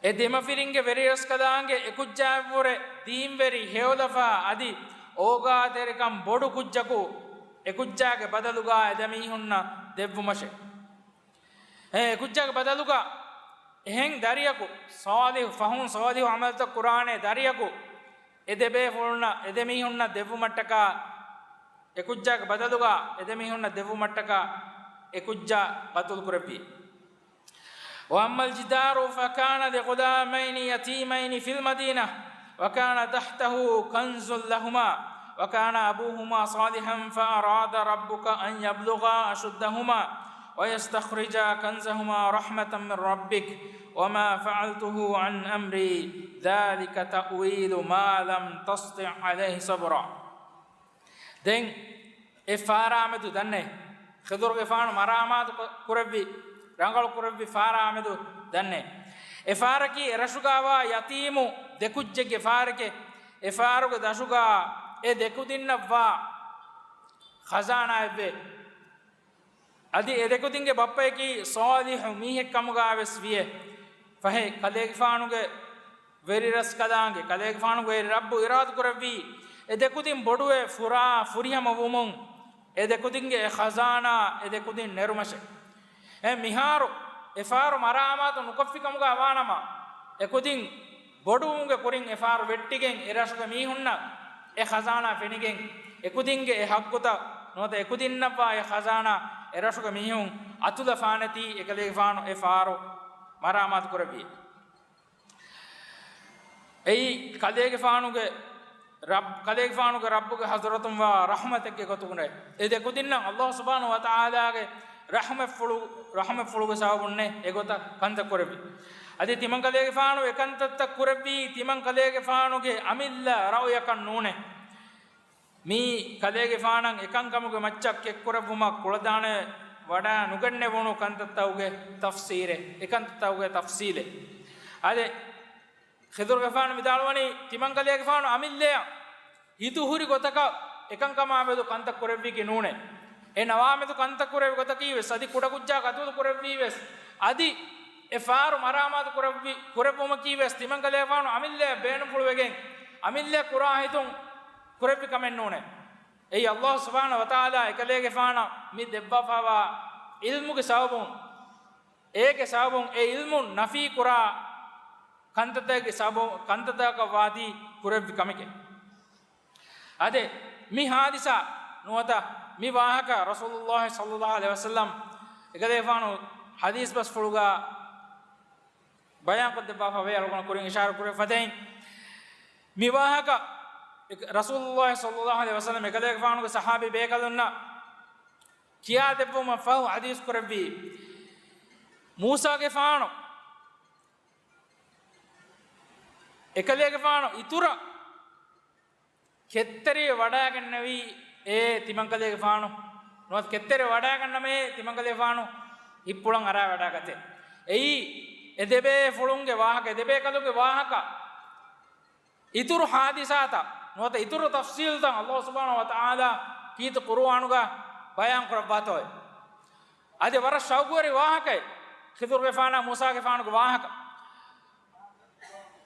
އެ ދެމަފިރިންގެ ވެރިރަސްކަލާނގެ އެކުއްޖާއަށްވުރެ ދީންވެރި ހެޔޮލަފާ އަދި އޯގާތެރިކަން ބޮޑު ކުއްޖަކު އެކުއްޖާގެ ބަދަލުގާ އެދެމީހުންނަށް ދެއްވުމަށެ. އެ، އެކުއްޖާގެ ބަދަލުގާ އެހެން ދަރިޔަކު، ޞާލިޙު، ފަހުން ޞާލިޙު ޢަމަލުތައް ކުރާނެ ދަރިޔަކު އެ ދެބޭފުޅުންނަށް، އެދެމީހުންނަށް ދެއްވުމަށްޓަކާ، އެކުއްޖާގެ ބަދަލުގާ އެދެމީހުންނަށް ދެއްވުމަށްޓަކާ އެކުއްޖާ ޤަތުލު ކުރެއްވި. وأما الجدار فكان لغلامين يتيمين في المدينة وكان تحته كنز لهما وكان أبوهما صالحا فأراد ربك أن يبلغا أشدهما ويستخرجا كنزهما رحمة من ربك وما فعلته عن أمري ذلك تأويل ما لم تسطع عليه صبرا. ދެން އެ ފާރާމެދު ދަންނޭ، ޚިޟުރުގެފާނު މަރާމާތު ކު-، ކުރެއްވި، ރަނގަޅު ކުރެއްވި ފާރާމެދު ދަންނޭ. އެ ފާރަކީ އެ ރަށުގާވާ ޔަތީމު ދެކުއްޖެއްގެ ފާރެކޭ. އެ ފާރުގެ ދަށުގާ އެ ދެކުދިންނަށްވާ ޚަޒާނާއެއްވޭ. އަދި އެ ދެކުދިންގެ ބައްޕަޔަކީ ޞާލިޙު މީހެއްކަމުގާވެސް ވިޔޭ. ފަހެ ކަލޭގެފާނުގެ ވެރިރަސްކަލާނގެ، ކަލޭގެފާނުގެ ވެރި ރައްބު އިރާދަކުރެއްވީ، އެ ދެކުދިން ބޮޑުވެ ފުރާ ފުރިހަމަ ވުމުން، އެ ދެކުދިންގެ އެ ޚަޒާނާ އެ ދެކުދިން ނެރުމަށެ. އެ މިހާރު އެ ފާރު މަރާމާތު ނުކޮށްފިކަމުގާ ވާނަމަ، އެ ކުދިން ބޮޑުވުމުގެ ކުރިން އެ ފާރު ވެއްޓިގެން އެ ރަށުގެ މީހުންނަށް އެ ޚަޒާނާ ފެނިގެން، އެ ކުދިންގެ އެ ޙައްޤުތައް ނުވަތަ އެ ކުދިންނަށްވާ އެ ޚަޒާނާ އެ ރަށުގެ މީހުން އަތުލަފާނެތީ އެކަލޭގެފާނު އެ ފާރު މަރާމާތު ކުރެއްވި. އެއީ ކަލޭގެފާނުގެ ރައް-، ކަލޭގެފާނުގެ ރައްބުގެ ޙަޟްރަތުން ވާ ރަޙްމަތެއްގެ ގޮތުގަނޑޭ. އެ ދެކުދިންނަށް ﷲ ސުބްޙާނަހޫ ވަތަޢާލާގެ ރަޙްމަތްފުޅު، ރަޙްމަތްފުޅުގެ ސަބަބުންނޭ އެގޮތަށް ކަންތައް ކުރެއްވި. އަދި ތިމަން ކަލޭގެފާނު އެ ކަންތައްތައް ކުރެއްވީ ތިމަން ކަލޭގެފާނުގެ އަމިއްލަ ރައުޔަކަށް ނޫނޭ. މީ ކަލޭގެފާނަށް އެކަންކަމުގެ މައްޗަށް ކެއްކުރެއްވުމަށް ކުޅަދާނަ ވަޑައި ނުގެންނެވުނު ކަންތައްތަކުގެ ތަފްސީލެއް، އެކަންތައްތަކުގެ ތަފްސީލެއް. އަދި ޚިޟުރުގެފާނު ވިދާޅުވަނީ، ތިމަން ކަލޭގެފާނު އަމިއްލަޔަށް ހިތުހުރި ގޮތަކަށް އެކަންކަމާމެދު ކަންތައް ކުރެއްވީކީ ނޫނޭ. އެ ނަވާމެދު ކަންތައް ކުރެއްވި ގޮތަކީ ވެސް އަދި ކުޑަކުއްޖާ ޤަތުލު ކުރެއްވީ ވެސް އަދި އެ ފާރު މަރާމާތު ކުރެއްވި، ކުރެއްވުމަކީ ވެސް ތިމަން ކަލޭގެފާނު އަމިއްލަޔަށް ބޭނުންފުޅުވެގެން އަމިއްލަޔަށް ކުރާ ހިތުން ކުރެއްވި ކަމެއް ނޫނޭ. އެއީ ﷲ ސުބްޙާނަހޫ ވަތަޢާލާ އެކަލޭގެފާނަށް މި ދެއްވާފައިވާ ޢިލްމުގެ ސަބަބުން، އޭގެ ސަބަބުން އެ ޢިލްމު ނަފީ ކުރާ ކަންތައްތަކެއްގެ ސަބަބު، ކަންތައްތަކަށް ވާތީ ކުރެއްވި ކަމެކޭ. އަދި މި ޙާދިސާ ނުވަތަ މި ވާހަކަ ރަސޫލުﷲ ޞައްލަﷲ ޢަލައިހި ވަސައްލަމް އެކަލޭގެފާނު ޙަދީޘް ބަސްފުޅުގަ ބަޔާންކޮށްދެއްވާފަ ވޭ. އަޅުގަނޑު ކުރިން އިޝާރަ ކުރެއްވި ފަދައިން، މި ވާހަކަ ރަސޫލުﷲ ޞައްލަﷲ ޢަލައިހި ވަސައްލަމް އެކަލޭގެފާނުގެ ޞަޙާބީ ބޭކަލުންނަށް ކިޔާދެއްވުމަށް ފަހު ޙަދީޘް ކުރެއްވީ، މޫސާގެފާނު އެކަލޭގެފާނު އިތުރަށް ކެތްތެރިވެ ވަޑައިގެންނެވީ އޭ ތިމަންކަލޭގެފާނު، ނުވަތަ ކެތްތެރިވެ ވަޑައިގަންނަމޭ ތިމަންކަލޭގެފާނު ހިތްޕުޅަށް އަރާވަޑައިގަތޭ. އެއީ އެ ދެބޭފުޅުންގެ ވާހަކަ، އެ ދެބޭކަލުންގެ ވާހަކަ އިތުރު ޙާދިސާތައް ނުވަތަ އިތުރު ތަފްޞީލުތައް ﷲ ސުބްޙާނަހޫ ވަތަޢާލާ ކީރިތި ޤުރުއާނުގަ ބަޔާން ކުރައްވާތޯއޭ. އަދި ވަރަށް ޝައުޤުވެރި ވާހަކައެއް، ޚިޟުރުގެފާނާ މޫސާގެފާނުގެ ވާހަކަ.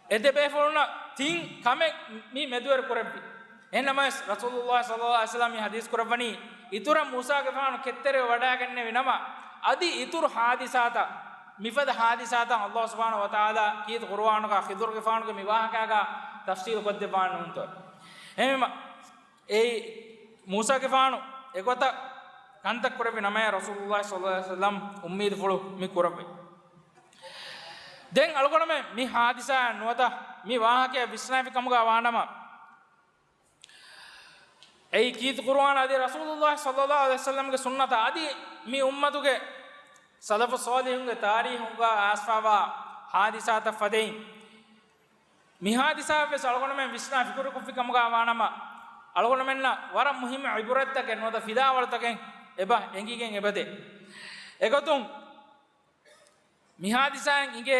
އެ ދެބޭފުޅުންނަށް ތިން ކަމެއް މި މެދުވެރި ކުރެއްވި. އެހެންނަމަވެސް، ރަސޫލުﷲ ޞައްލަﷲ ޢަލައިހި ވަސައްލަމް މި ޙަދީޘް ކުރައްވަނީ، އިތުރަށް މޫސާގެފާނު ކެތްތެރިވެ ވަޑައިގެންނެވި ނަމަ، އަދި އިތުރު ޙާދިސާތައް، މިފަދަ ޙާދިސާތައް ﷲ ސުބްޙާނަހޫ ވަތަޢާލާ ކީރިތި ޤުރުއާނުގަ ޚިޟުރުގެފާނުގެ މި ވާހަކާގަ ތަފްޞީލު ކޮށްދެއްވާނެ ނޫންތޯ؟ އެހެންވީމަ، އެއީ މޫސާގެފާނު އެގޮތަށް ކަންތައް ކުރެއްވި ނަމައޭ، ރަސޫލުﷲ ޞައްލަﷲ ޢަލައިހި ވަސައްލަމް އުއްމީދުފުޅު މި ކުރައްވައި. ދެން އަޅުގަނޑުމެން މި ޙާދިސާއަށް ނުވަތަ މި ވާހަކައަށް ވިސްނާފި ކަމުގަ ވާނަމަ، އެއީ ކީރިތި ޤުރުއާން އަދި ރަސޫލުﷲ ޞައްލަﷲ ޢަލައިހި ވަސައްލަމްގެ ސުންނަތަށް އަދި މި އުއްމަތުގެ ސަލަފު ޞާލިޙުންގެ ތާރީޚުގަ އައިސްފަވާ ޙާދިސާތައް ފަދައިން، މި ޙާދިސާއަށް ވެސް އަޅުގަނޑުމެން ވިސްނާ ފިކުރުކޮށްފި ކަމުގަ ވާނަމަ، އަޅުގަނޑުމެންނަށް ވަރަށް މުހިއްމު ޢިބުރަތްތަކެއް ނުވަތަ ފިލާވަޅުތަކެއް އެބަ އެނގިގެން އެބަދޭ. އެގޮތުން މި ޙާދިސާއިން އިނގޭ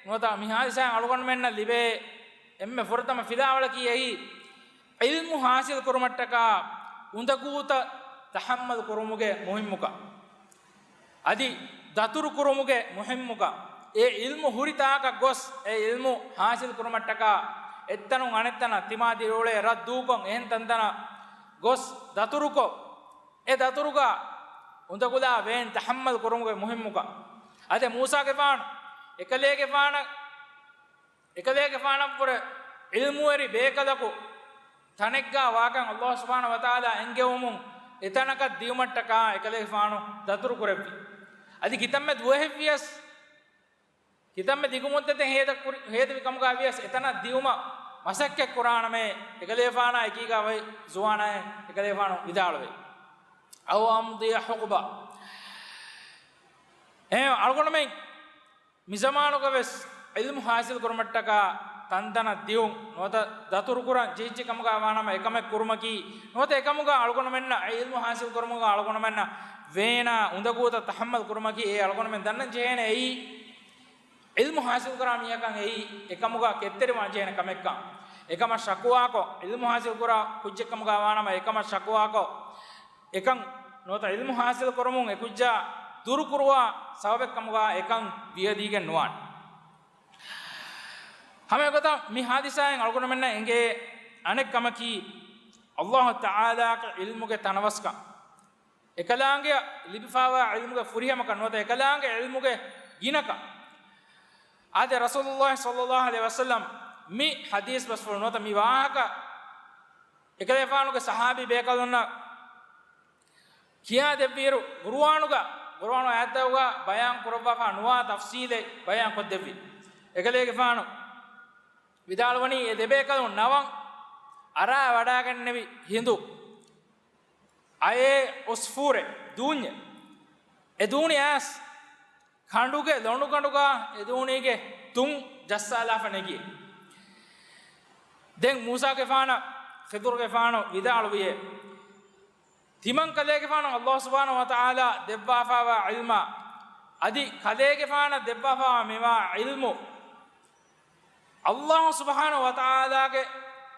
ނުވަތަ މި ޙާދިސާއިން އަޅުގަނޑުމެންނަށް ލިބޭ އެންމެ ފުރަތަމަ ފިލާވަޅަކީ އެއީ، ޢިލްމު ޙާޞިލް ކުރުމަށްޓަކާ އުނދަގޫތައް ތަޙައްމަލް ކުރުމުގެ މުހިއްމުކަން. އަދި ދަތުރު ކުރުމުގެ މުހިއްމުކަން. އެ ޢިލްމު ހުރި ތާކަށް ގޮސް، އެ ޢިލްމު ޙާޞިލް ކުރުމަށްޓަކާ އެއްތަނުން އަނެއްތަނަށް ތިމާ ދިރިއުޅޭ ރަށް ދޫކޮށް އެހެން ތަންތަނަށް ގޮސް ދަތުރުކޮށް، އެ ދަތުރުގަ އުނދަގުލާ ވޭން ތަޙައްމަލް ކުރުމުގެ މުހިއްމުކަން. އަދި މޫސާގެފާނު އެކަލޭގެފާނަށް، އެކަލޭގެފާނަށްވުރެ ޢިލްމުވެރި ބޭކަލަކު ތަނެއްގަ ވާކަން ﷲ ސުބްޙާނަހޫ ވަތަޢާލާ އެންގެވުމުން އެތަނަކަށް ދިޔުމަށްޓަކާ އެކަލޭގެފާނު ދަތުރު ކުރެއްވި. އަދި ކިތަންމެ ދުވަހެއްވިޔަސް، ކިތަންމެ ދިގު މުއްދަތެއް ހޭދަ ކުރި، ހޭދަވި ކަމުގަ ވިޔަސް އެތަނަށް ދިޔުމަށް މަސައްކަތް ކުރާނަމޭ، އެކަލޭގެފާނާ އެކީގަ ވައި ޒުވާނާއެއް އެކަލޭގެފާނު ވިދާޅުވޭ. އައު އަމްޟިޔަ ޙުޤުބާ. އެހެން އަޅުގަނޑުމެން މިޒަމާނުގަ ވެސް ޢިލްމު ޙާޞިލް ކުރުމަށްޓަކާ ތަންތަނަށް ދިޔުން ނުވަތަ ދަތުރުކުރަން ޖެހިއްޖެ ކަމުގަ ވާނަމަ، އެކަމެއް ކުރުމަކީ ނުވަތަ އެކަމުގަ އަޅުގަނޑުމެންނަށް ޢިލްމު ޙާޞިލް ކުރުމުގަ އަޅުގަނޑުމެންނަށް ވޭނާ އުނދަގޫތައް ތަޙައްމަލް ކުރުމަކީ އެ އަޅުގަނޑުމެން ދަންނަން ޖެހޭނެ އެއީ، ޢިލްމު ޙާޞިލް ކުރާ މީހަކަށް އެއީ އެކަމުގަ ކެތްތެރިވާން ޖެހޭނެ ކަމެއްކަން. އެކަމަށް ޝަކުވާކޮށް، ޢިލްމު ޙާޞިލް ކުރާ ކުއްޖެއް ކަމުގަ ވާނަމަ އެކަމަށް ޝަކުވާކޮށް، އެކަން ނުވަތަ ޢިލްމު ޙާޞިލް ކުރުމުން އެ ކުއްޖާ ދުރުކުރުވާ ސަބަބެއް ކަމުގަ އެކަން ވިޔަދީގެން ނުވާނެ. ހަމައެގޮތަށް މި ޙާދިސާއިން އަޅުގަނޑުމެންނަށް އެނގޭ އަނެއް ކަމަކީ، ﷲ ތަޢާލާގެ ޢިލްމުގެ ތަނަވަސްކަން. އެކަލާނގެއަށް ލިބިފައިވާ ޢިލްމުގެ ފުރިހަމަކަން ނުވަތަ އެކަލާނގެ ޢިލްމުގެ ގިނަކަން. އާދެ، ރަސޫލުﷲ ޞައްލަﷲ ޢަލައިހި ވަސައްލަމް މި ޙަދީޘް ބަސްފުޅު ނުވަތަ މި ވާހަކަ އެކަލޭގެފާނުގެ ޞަޙާބީ ބޭކަލުންނަށް ކިޔާދެއްވިއިރު، ޤުރުއާނުގަ، ޤުރުއާނު އާޔަތްތަކުގަ ބަޔާން ކުރައްވާފަ ނުވާ ތަފްޞީލެއް ބަޔާން ކޮށްދެއްވި. އެކަލޭގެފާނު ވިދާޅުވަނީ، އެ ދެބޭކަލުން ނަވަން އަރާ ވަޑާގެންނެވި ހިނދު އައޭ އުސްފޫރެއް، ދޫންޏެއް. އެ ދޫނި އައިސް ކަނޑުގެ ލޮނުގަނޑުގަ އެ ދޫނީގެ ތުން ޖައްސާލާފަ ނެގި. ދެން މޫސާގެފާނަށް ޚިޟުރުގެފާނު ވިދާޅުވިއޭ، ތިމަން ކަލޭގެފާނަށް ﷲ ސުބްޙާނަހޫ ވަތަޢާލާ ދެއްވާފައިވާ ޢިލްމާ، އަދި ކަލޭގެފާނަށް ދެއްވާފައިވާ މިވާ ޢިލްމު، ﷲ ސުބްޙާނަހޫ ވަތަޢާލާގެ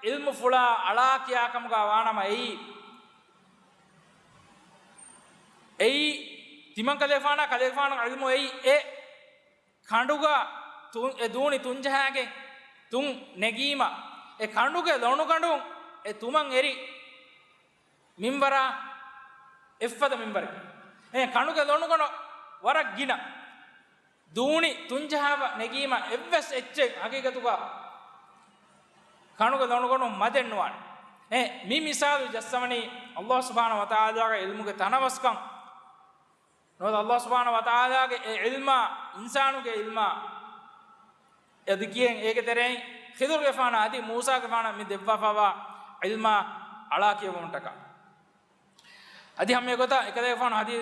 ޢިލްމުފުޅާ އަޅާ ކިޔާ ކަމުގަ ވާނަމަ އެއީ، އެއީ ތިމަން ކަލޭގެފާނާ ކަލޭގެފާނު ޢިލްމު އެއީ އެ ކަނޑުގަ ތު-، އެ ދޫނި ތުންޖަހާގެން ތުން ނެގީމަ، އެ ކަނޑުގެ ލޮނުގަނޑުން އެ ތުމަން އެރި މިންވަރާ އެއްފަދަ މިންވަރެއް. އެ ކަނޑުގެ ލޮނުގަނޑު ވަރަށް ގިނަ. ދޫނި ތުންޖަހާފަ ނެގީމަ އެއްވެސް އެއްޗެއް ހަގީގަތުގަ ކަނޑުގެ ލޮނުގަނޑު މަދެއް ނުވާނެ. އެ މި މިސާލު ޖައްސަވަނީ ﷲ ސުބްޙާނަހޫ ވަތަޢާލާގެ ޢިލްމުގެ ތަނަވަސްކަން. ނުވަތަ ﷲ ސުބްޙާނަހޫ ވަތަޢާލާގެ އެ ޢިލްމާ، އިންސާނުގެ ޢިލްމާ، އަދި ކިޔެން އޭގެ ތެރެއިން ޚިޟުރުގެފާނަށް އަދި މޫސާގެފާނަށް މި ދެއްވާފައިވާ ޢިލްމާ އަޅާ ކިޔެވުމަށްޓަކާ. އަދި ހަމައެގޮތަށް އެކަލޭގެފާނު ޙަދީ-،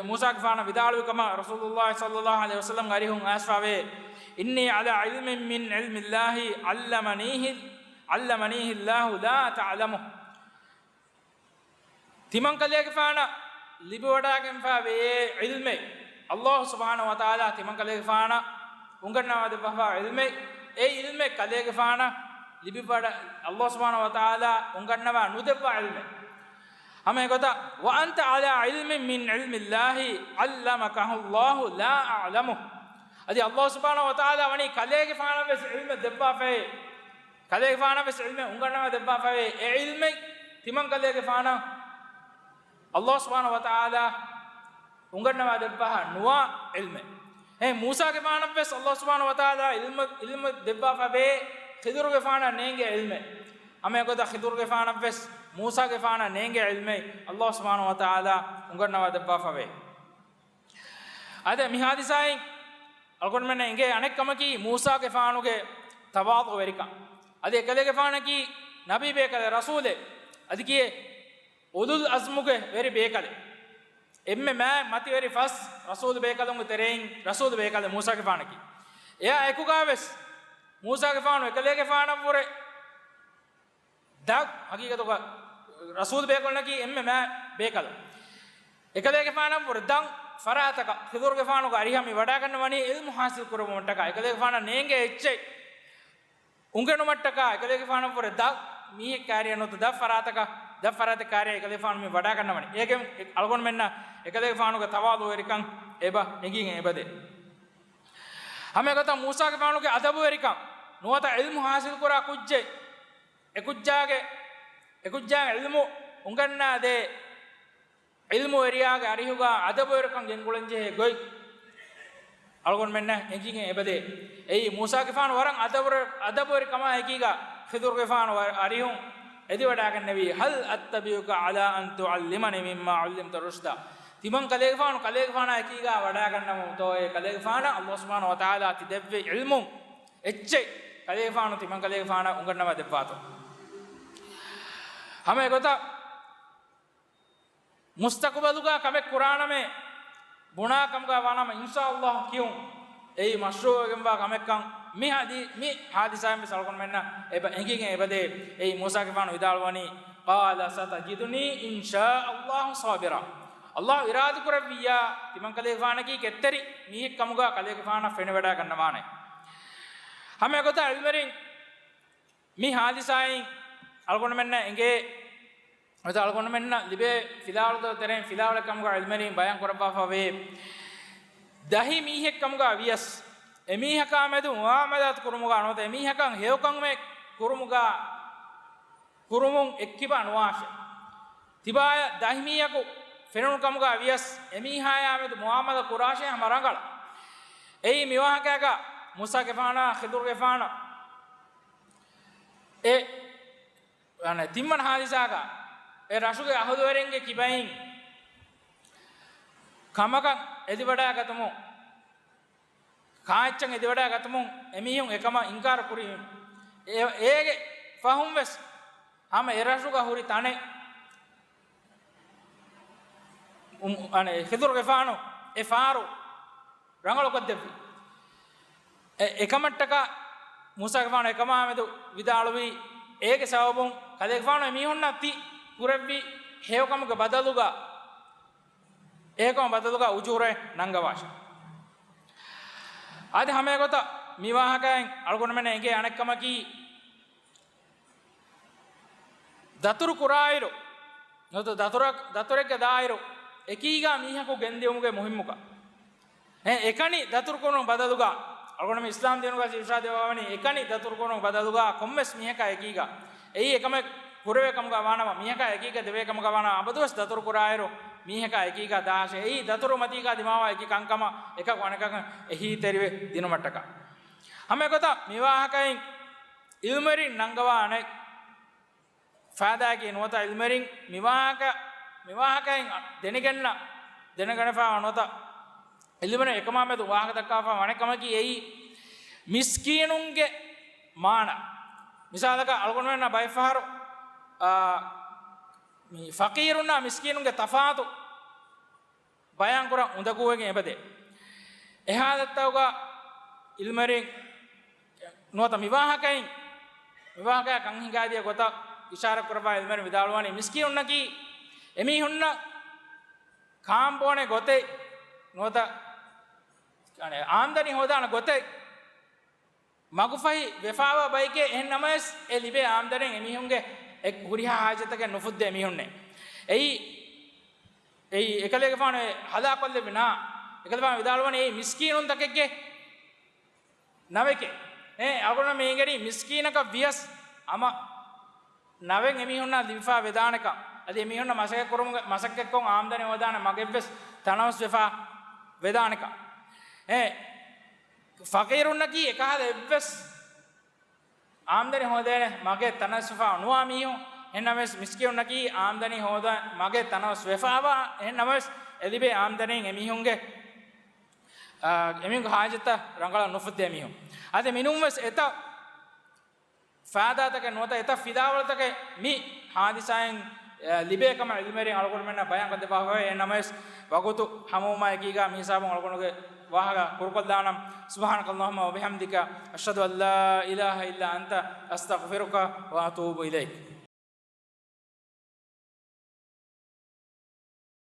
މޫސާގެފާނަށް ވިދާޅުވި ކަމަށް ރަސޫލުﷲ ޞައްލަﷲ ޢަލައިހި ވަސައްލަމްގެ އަރިހުން އައިސްފަވޭ، إني على علم من علم الله علمنيه، علمنيه الله لا تعلمه. ތިމަން ކަލޭގެފާނަށް ލިބިވަޑާގެންފައިވޭ ޢިލްމެއް، ﷲ ސުބްޙާނަހޫ ވަތަޢާލާ ތިމަން ކަލޭގެފާނަށް އުނގަންނަވާ ދެއްވާފައިވާ ޢިލްމެއް، އެ ޢިލްމެއް ކަލޭގެފާނަށް ލިބިވަޑަ-، ﷲ ސުބްޙާނަހޫ ވަތަޢާލާ އުނގަންނަވާ ނުދެއްވާ ޢިލްމެއް. ހަމައެގޮތަށް، وأنت على علم من علم الله علمكه الله لا أعلمه. އަދި ﷲ ސުބްޙާނަހޫ ވަތަޢާލާ ވަނީ ކަލޭގެފާނަށް ވެސް ޢިލްމެއް ދެއްވާފައި، ކަލޭގެފާނަށް ވެސް ޢިލްމެއް އުނގަންނަވާ ދެއްވާފައި، އެ ޢިލްމެއް ތިމަން ކަލޭގެފާނަށް ﷲ ސުބްޙާނަހޫ ވަތަޢާލާ އުނގަންނަވާ ދެއްވާފަ ނުވާ ޢިލްމެއް. އެ މޫސާގެފާނަށް ވެސް ﷲ ސުބްޙާނަހޫ ވަތަޢާލާ ޢިލްމު، ޢިލްމު ދެއްވާފަ ވޭ، ޚިޟުރުގެފާނަށް ނޭނގޭ ޢިލްމެއް. ހަމައެގޮތަށް ޚިޟުރުގެފާނަށްވެސް މޫސާގެފާނަށް ނޭނގޭ ޢިލްމެއް ﷲ ސުބްޙާނަހޫ ވަތަޢާލާ އުނގަންނަވާ ދެއްވާފަވޭ. އަދި މި ޙާދިސާއިން އަޅުގަނޑުމެންނަށް އެނގޭ އަނެއް ކަމަކީ މޫސާގެފާނުގެ ތަވާޟުޢުވެރިކަން. އަދި އެކަލޭގެފާނަކީ ނަބީ ބޭކަލެއް، ރަސޫލެއް. އަދި ކިއެއް އުލުލް ޢަޒްމުގެ ވެރި ބޭކަލެއް. އެންމެ މާތް މަތިވެރި ފަސް ރަސޫލު ބޭކަލުންގެ ތެރެއިން ރަސޫލު ބޭކަލެއް މޫސާގެފާނަކީ. އެއާ އެކުގާވެސް މޫސާގެފާނު އެކަލޭގެފާނަށްވުރެ ދަށް، ޙަޤީޤަތުގަ ރަސޫލު ބޭކަލުންނަކީ އެންމެ މާތް ބޭކަލުން. އެކަލޭގެފާނަށްވުރެ ދަށް ފަރާތަކަށް ޚިޟުރުގެފާނުގެ އަރިހަށް މި ވަޑާގަންނަވަނީ ޢިލްމު ޙާޞިލް ކުރެއްވުމަށްޓަކާ، އެކަލޭގެފާނަށް ނޭނގޭ އެއްޗެއް އުނގެނުމަށްޓަކާ އެކަލޭގެފާނަށްވުރެ ދަށް މީހެއް ކާރިޔަށް ނުވަތަ ދަށް ފަރާތަކަށް، ދަށް ފަރާތެއް ކާރިޔަށް އެކަލޭގެފާނު މި ވަޑާގަންނަވަނީ. އޭގެ އަޅުގަނޑުމެންނަށް އެކަލޭގެފާނުގެ ތަވާޟުޢުވެރިކަން އެބަ އެނގިގެން އެބަދޭ. ހަމައެގޮތަށް މޫސާގެފާނުގެ އަދަބުވެރިކަން ނުވަތަ ޢިލްމު ޙާޞިލްކުރާ ކުއްޖެއް، އެކުއްޖާގެ، އެކުއްޖާގެ ޢިލްމު އުނގަންނާދޭ ޢިލްމުވެރިޔާގެ އަރިހުގަ އަދަބުވެރިކަން ގެންގުޅެންޖެހޭ ގޮތް އަޅުގަނޑުމެންނަށް އެނގިގެން އެބަދޭ. އެއީ މޫސާގެފާނު ވަރަށް އަދަބުވެރި، އަދަބުވެރިކަމާ އެކީގަ ޚިޟުރުގެފާނު ވަ-، އަރިހުން އެދިވަޑާގަންނެވީ، هل أتبعك على أن تعلمني مما علمت رشدا. ތިމަން ކަލޭގެފާނު ކަލޭގެފާނާ އެކީގަ ވަޑާގަންނަވަމު ތޯއޭ ކަލޭގެފާނަށް ﷲ ސުބްޙާނަހޫ ވަތަޢާލާ ތި ދެއްވި ޢިލްމު އެއްޗެއް ކަލޭގެފާނު ތިމަން ކަލޭގެފާނަށް އުނގަންނަވާ ދެއްވާތޯ. ހަމަ އެގޮތަށް މުސްތަޤުބަލުގަ ކަމެއް ކުރާނަމޭ، ބުނާ ކަމުގަ ވާނަމަ، އިންޝާﷲ ކިޔުން. އެއީ މަޝްރޫޢުވެގެންވާ ކަމެއްކަން މި ޙަދީ-، މި ޙާދިސާއިން ވެސް އަޅުގަނޑުމެންނަށް އެބަ އެނގިގެން އެބަދޭ. އެއީ މޫސާގެފާނު ވިދާޅުވަނީ، قال ستجدني إن شاء الله صابرا. ﷲ އިރާދަކުރެއްވިއްޔާ، ތިމަން ކަލޭގެފާނަކީ ކެތްތެރި މީހެއް ކަމުގަ ކަލޭގެފާނަށް ފެނިވަޑާ ގަންނަވާނެ. ހަމަ އެގޮތަށް ޢިލްމުވެރިން މި ޙާދިސާއިން އަޅުގަނޑުމެންނަށް އެނގޭ، ނުވަތަ އަޅުގަނޑުމެންނަށް ލިބޭ ފިލާވަޅުތައް ތެރެއިން ފިލާވަޅެއް ކަމުގަ ޢިލްމުވެރިން ބަޔާން ކުރައްވާފަ ވޭ. ދަހި މީހެއް ކަމުގަ ވިޔަސް، އެމީހަކާ މެދު މުޢާމަލާތު ކުރުމުގަ ނުވަތަ އެމީހަކަށް ހެޔޮކަމެއް ކުރުމުގަ، ކުރުމުން އެއްކިބާ ނުވާށޭ. ތިބާޔަށް ދަހި މީހަކު ފެނުނު ކަމުގަ ވިޔަސް، އެމީހާޔާ މެދު މުޢާމަލާ ކުރާށޭ ހަމަ ރަނގަޅަށް. އެއީ މިވާހަކައިގަ މޫސާގެފާނާ ޚިޟުރުގެފާނަށް އެ، އަނެ، ތިންވަނަ ޙާދިސާގަ އެ ރަށުގެ އަހުލުވެރިންގެ ކިބައިން ކަމަކަށް އެދިވަޑާގަތުމުން، ކާއެއްޗަށް އެދިވަޑާގަތުމުން އެމީހުން އެކަމަށް އިންކާރު ކުރި، އެ، އޭގެ ފަހުން ވެސް ހަމަ އެ ރަށުގަ ހުރި ތަނެއް، އު، އަނެ، ޚިޟުރުގެފާނު އެ ފާރު ރަނގަޅުކޮށްދެއްވި. އެ، އެކަމަށްޓަކާ މޫސާގެފާނު އެކަމާމެދު ވިދާޅުވީ، އޭގެ ސަބަބުން ކަލޭގެފާނު އެމީހުންނަށް ތި ކުރެއްވި ހެޔޮކަމުގެ ބަދަލުގަ، އެހެކަމަށް ބަދަލުގަ އުޖޫރައެއް ނަންގަވާށެ. އަދި ހަމައެގޮތަށް މި ވާހަކައިން އަޅުގަނޑުމެންނަށް އެނގޭ އަނެއްކަމަކީ، ދަތުރު ކުރާއިރު، ނުވަތަ ދަތުރަ-، ދަތުރެއްގެ ދާއިރު އެކީގަ މީހަކު ގެންދިއުމުގެ މުހިއްމުކަން. އެ، އެކަނި ދަތުރުކުރުނު ބަދަލުގަ، އަޅުގަނޑު މި އިސްލާމް ދީނުގަ އިރުޝާދު ދެއްވާވަނީ، އެކަނި ދަތުރުކުރުނު ބަދަލުގަ ކޮންމެސް މީހަކާ އެކީގަ، އެއީ އެކަމެއް ކުރެވޭ ކަމުގަ ވާނަމަ، މީހަކާ އެކީގަ ދެވޭ ކަމުގަ ވާނަމަ، އަބަދުވެސް ދަތުރު ކުރާއިރު މީހަކާ އެކީގަ ދާށޭ. އެއީ ދަތުރު މަތީގަ ދިމާވާ އެކި ކަންކަމަށް އެކަކު އަނެކަކަށް އެހީތެރިވެ ދިނުމަށްޓަކާ. ހަމައެގޮތަށް މި ވާހަކައިން ޢިލްމުވެރިން ނަންގަވާ އަނެއް ފާއިދާއަކީ ނުވަތަ ޢިލްމުވެރިން މިވާހަކަ، މިވާހަކައިން ދެނެގެންނަ، ދެނެގަނެފަ ނުވަތަ ޢިލްމުވެރިން އެކަމާމެދު ވާހަކަ ދައްކާފަ ވަނެ ކަމަކީ އެއީ މިސްކީނުންގެ މާނަ. މިސާލަކަށް އަޅުގަނޑުމެންނަށް ބައެއްފަހަރު، އާ، މި ފަޤީރުންނާ މިސްކީނުންގެ ތަފާތު ބަޔާންކުރަން އުނދަގޫވެގެން އެބަދޭ. އެ ހާލަތްތަކުގަ ޢިލްމުވެރިން ނުވަތަ މިވާހަކައިން، މިވާހަކައަށް ކަން ހިނގާދިޔަ ގޮތަށް އިޝާރަތް ކުރައްވާ ޢިލްމުވެރިން ވިދާޅުވަނީ، މިސްކީނުންނަކީ އެމީހުންނަށް ކާންބޯނެ ގޮތެއް ނުވަތަ އާމްދަނީ ހޯދާނެ ގޮތެއް މަގުފަހި ވެފާވާ ބައެކޭ. އެހެން ނަމަވެސް، އެ ލިބޭ އާމްދަނީން އެމީހުންގެ އެ ހުރިހާ ހާޖަތަކެއް ނުފުއްދޭ މީހުންނޭ. އެއީ، އެއީ އެކަލޭގެފާނު އެ ހަލާކޮށްލެއްވި ނާ، އެކަލޭގެފާނު ވިދާޅުވަނީ އެއީ މިސްކީނުންތަކެއްގެ ނަވެކޭ. އެ އަޅުގަނޑަށް މި އެނގެނީ މިސްކީނަކަށް ވިޔަސް ހަމަ ނަވެއް އެމީހުންނާ ލިބިފާ ވެދާނެކަން، އަދި އެމީހުންނަށް މަސައްކަތް ކުރުމުގެ، މަސައްކަތްކޮށް އާމްދަނީ ހޯދާނެ މަގެއްވެސް ތަނަވަސް ވެފާ ވެދާނެކަން. އެ ފަޤީރުންނަކީ އެކަހަލަ އެއްވެސް އާމްދަނީ ހޯދޭނެ މަގެއް ތަނަވަސްވެފަ ނުވާ މީހުން، އެހެންނަމަވެސް މިސްކިތުންނަކީ އާމްދަނީ ހޯދާ މަގެއް ތަނަވަސް ވެފައިވާ، އެހެންނަމަވެސް އެ ލިބޭ އާމްދަނީން އެމީހުންގެ، އާ، އެމީހުންގެ ހާޖަތަށް ރަނގަޅަށް ނުފުއްދޭ މީހުން. އަދި މިނޫންވެސް އެތައް ފާއިދާތަކެއް ނުވަތަ އެތައް ފިލާވަޅުތަކެއް މި ހާދިސާއިން، އަ، ލިބޭ ކަމަށް ޢިލްމުވެރިން އަޅުގަނޑުމެންނަށް ބަޔާންކޮށްދެއްވާފައި. އެހެންނަމަވެސް ވަގުތު ހަމަވުމާ އެކީގަ މި ހިސާބުން އަޅުގަނޑުގެ ވާހަކަ ކުރުކޮށްލާނަން. سبحانك اللهم وبحمدك، أشهد أن لا إله إلا أنت، أستغفرك وأتوب إليك.